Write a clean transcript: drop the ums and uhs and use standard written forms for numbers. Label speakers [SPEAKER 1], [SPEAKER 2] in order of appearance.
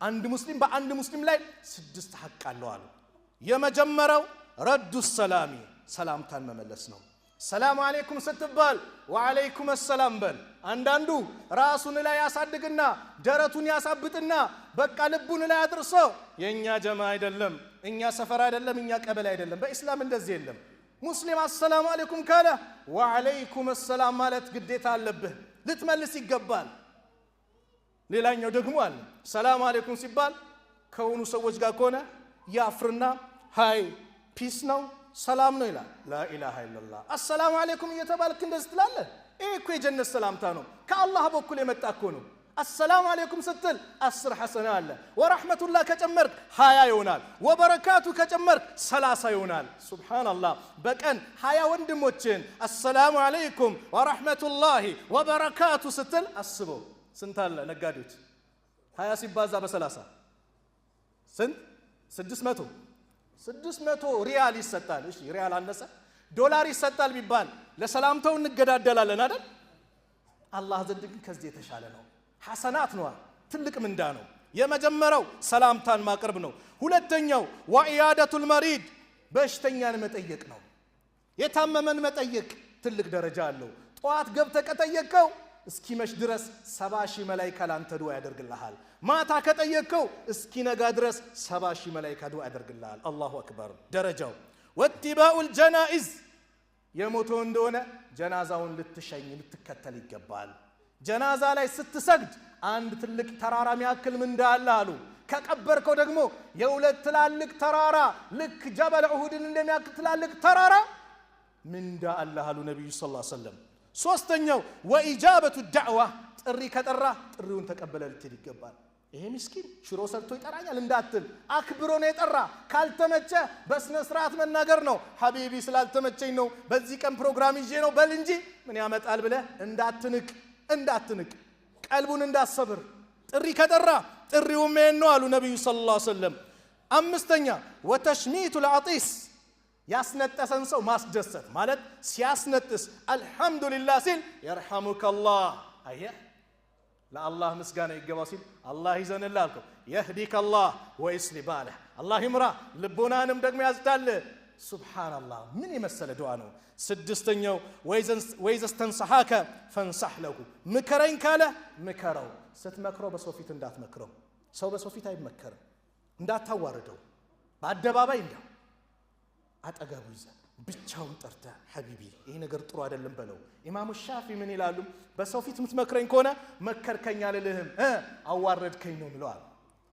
[SPEAKER 1] አንድ ሙስሊም በአንድ ሙስሊም ላይ ስድስት ሐቅ አለው አሉ። የመጀመሪያው رد السلام ሰላምታን መመለስ ነው። ሰላም አለይኩም ስትባል ወዓለይኩም ሰላም በል። አንዳንዱ ራሱን ላይ ያሳድግና ደረቱን ያሳብጥና በቃ ልቡን ላይ አድርሶ የእኛ ጀማ አይደለም፣ እኛ ሰፈር አይደለም፣ እኛ ቀበሌ አይደለም። በኢስላም እንደዚህ የለም። ሙስሊም አሰላሙ አለይኩም ካለ ወዓለይኩም ሰላም ማለት ግዴታ አለብህ፣ ልትመልስ ይገባል። ሌላኛው ደግሞ አለ፣ ሰላም አለይኩም ሲባል ከሆኑ ሰዎች ጋር ከሆነ ያፍርና "Hi, peace ነው፣ ሰላም ነው" ይላል። لا إله إلا الله። አሰላሙ አለይኩም እየተባልክ እንደዚህ ትላለህ? ይህ እኮ የጀነት ሰላምታ ነው፣ ከአላህ በኩል የመጣ እኮ ነው። አሰላሙ አለይኩም ስትል 10 ሐሰና አለ። ወረሕመቱላህ ከጨመርክ 20 ይሆናል። ወበረካቱ ከጨመርክ 30 ይሆናል። ሱብሓነላህ። በቀን 20 ወንድሞችን አሰላሙ አለይኩም ወረሕመቱላሂ ወበረካቱ ስትል አስበው። ስንት አለ ነጋዴዎች? 20 ሲባዛ በ30 ስንት? 600። 600 ሪያል ይሰጣል። እሺ ሪያል አነሰ፣ ዶላር ይሰጣል ቢባል ለሰላምታው እንገዳደላለን አይደል? አላህ ዘንድ ግን ከዚህ የተሻለ ነው። ሐሰናት ነዋ፣ ትልቅ ምንዳ ነው። የመጀመሪያው ሰላምታን ማቅረብ ነው። ሁለተኛው وعيادة المريض በሽተኛን መጠየቅ ነው። የታመመን መጠየቅ ትልቅ ደረጃ አለው። ጠዋት ገብተህ ከጠየቅከው እስኪመሽ ድረስ 70,000 መላይካ ላንተ ዱዓ ያደርግልሃል። ማታ ከጠየቅከው እስኪነጋ ድረስ 70,000 መላይካ ዱዓ ያደርግልሃል። الله أكبر ደረጃው። واتباع الجنائز የሞተው እንደሆነ ጀናዛውን ልትሸኝ ልትከተል ይገባል። ጀናዛ ላይ ስትሰግድ አንድ ትልቅ ተራራ ሚያክል ምንዳ አለ አሉ። ከቀበርከው ደግሞ የሁለት ትላልቅ ተራራ፣ ልክ ጀበል ኡሁድን እንደሚያክል ትላልቅ ተራራ ምንዳ አለ አሉ ነቢዩ صلى الله عليه وسلم። ሶስተኛው وإجابة الدعوة ጥሪ ከጠራ ጥሪውን ተቀብለህ ልትሄድ ይገባል። ይሄ ምስኪን ሽሮ ሰርቶ ይጠራኛል እንዳትል፣ አክብሮ ነው የጠራ። ካልተመቸ በስነ ስርዓት መናገር ነው። حبيبي ስላልተመቸኝ ነው፣ በዚህ ቀን ፕሮግራም ይዤ ነው በል እንጂ ምን ያመጣል ብለህ እንዳትንቅ እንዳትንቅ፣ ቀልቡን እንዳትሰብር። ጥሪ ከጠራ ጥሪውም ይሄን ነው አሉ ነቢዩ صلى الله عليه وسلم። አምስተኛ وتشميت العاطس ያስነጠሰን ሰው ማስደሰት ማለት ሲያስነጥስ አልሐምዱሊላህ ሲል يرحمك الله፣ አየህ፣ ለአላህ ምስጋና ይገባው ሲል አላህ ይዘንልህ አልከው። يهديك الله ويصلح بالك አላህ ይምራ ልቦናንም ደግሞ ያዝዳል። ሱብሓነላህ ምን የመሰለ ዱዓ ነው። ስድስተኛው وإذا استنصحك فانصح له ምከረኝ ካለ ምከረው። ስትመክረው በሰው ፊት እንዳትመክረው። ሰው በሰው ፊት አይመከርም። እንዳታዋርደው በአደባባይ፣ እንዳው አጠገቡ ይዘህ ብቻውን ጠርተህ حبيبي ይሄ ነገር ጥሩ አይደለም በለው። ኢማሙ ሻፊ ምን ይላሉ? በሰው ፊት የምትመክረኝ ከሆነ መከርከኝ አልልህም፣ አዋረድከኝ ነው ምለዋል።